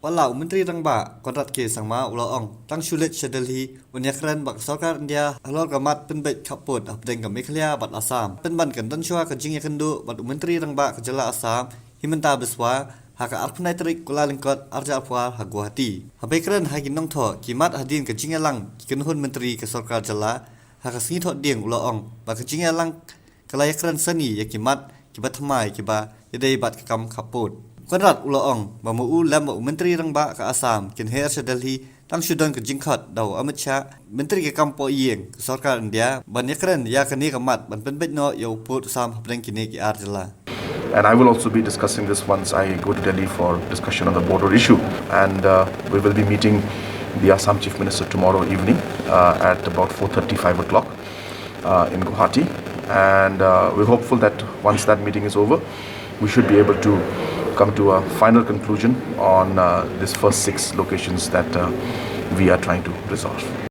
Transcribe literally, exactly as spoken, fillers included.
Haba u Myntri Rangbah Conrad K Sangma u la ong tang shu leit sha Delhi un ïakren bad ka sorkar India halor ka mat pynbeit khappud hapdeng ka Meghalaya bad Assam. Pynban kan don shuwa ka jingïakynduh bad u Myntri Rangbah ka jylla Assam Himanta Biswa ha ka arphew tarik Kyllalyngkot arhajar arphew ar ha Guwahati. Haba ïakren ha ki nongthoh ki mat hadien ka jingïalang ki kynhun myntri ka sorkar jylla ha ka sngi Thohdieng u la ong ba ka jingïalang ka la ïakren sani ïa ki mat kiba thymmai kiba ïadei bad ka kam khappud. U Conrad u la ong ba ma u lem bad u Myntri Rangbah ka Assam kin her sha Delhi tang shu don ka jingkhot da u Amit Shah, Myntri ka kam poh ïing ka sorkar India, ban ïakren ïa kane ka mat ban pynbeit noh ïa u pud u sam hapdeng kine ki ar jylla. And I will also be discussing this once I go to Delhi for discussion on the border issue. And uh, we will be meeting the Assam Chief Minister tomorrow evening uh, at about four thirty, five o'clock uh, in Guwahati. And uh, we're hopeful that once that meeting is over, we should be able to come to a final conclusion on uh, these first six locations that uh, we are trying to resolve.